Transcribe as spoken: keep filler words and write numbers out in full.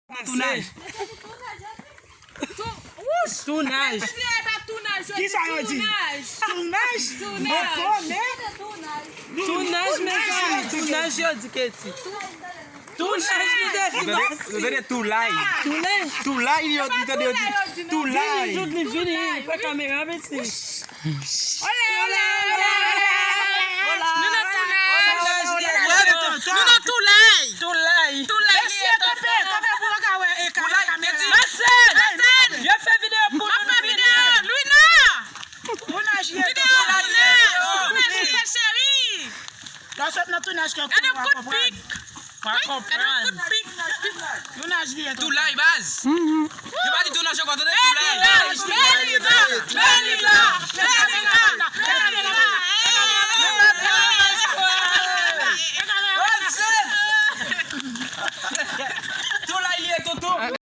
Tounaj. Tounaj. Kisa yo di? Tounaj. Tounaj? Mwen konnen. Tounaj, mezanmi. Tounaj yo di Keti. Tounaj li te di. Ou tande? Ou tande? Toulay. Toulay. Toulay yo, ou tande yo di. Toulay. Vini, jouk li vini, fè kamera piti. Olé, olé, olé, olé. Nou nan Toulay. Nou nan Toulay. Toulay. Toulay. Mesye, kanpe, kanpe pou yo ka wè e ka kamera. Masen! Masen! Yo fè videyo pou nou. Fè videyo, Louina! Tounaj ye. Videyo, Louina! Tounaj ye, cheri! Lè w sot nan tounaj ke w konprann. Gade kout pik. Wi, gade kout pik. Tounaj li ye. Toulay, baz. Yo pa di tounaj ankò, tande? Toulay. Melina, Melina, Melina.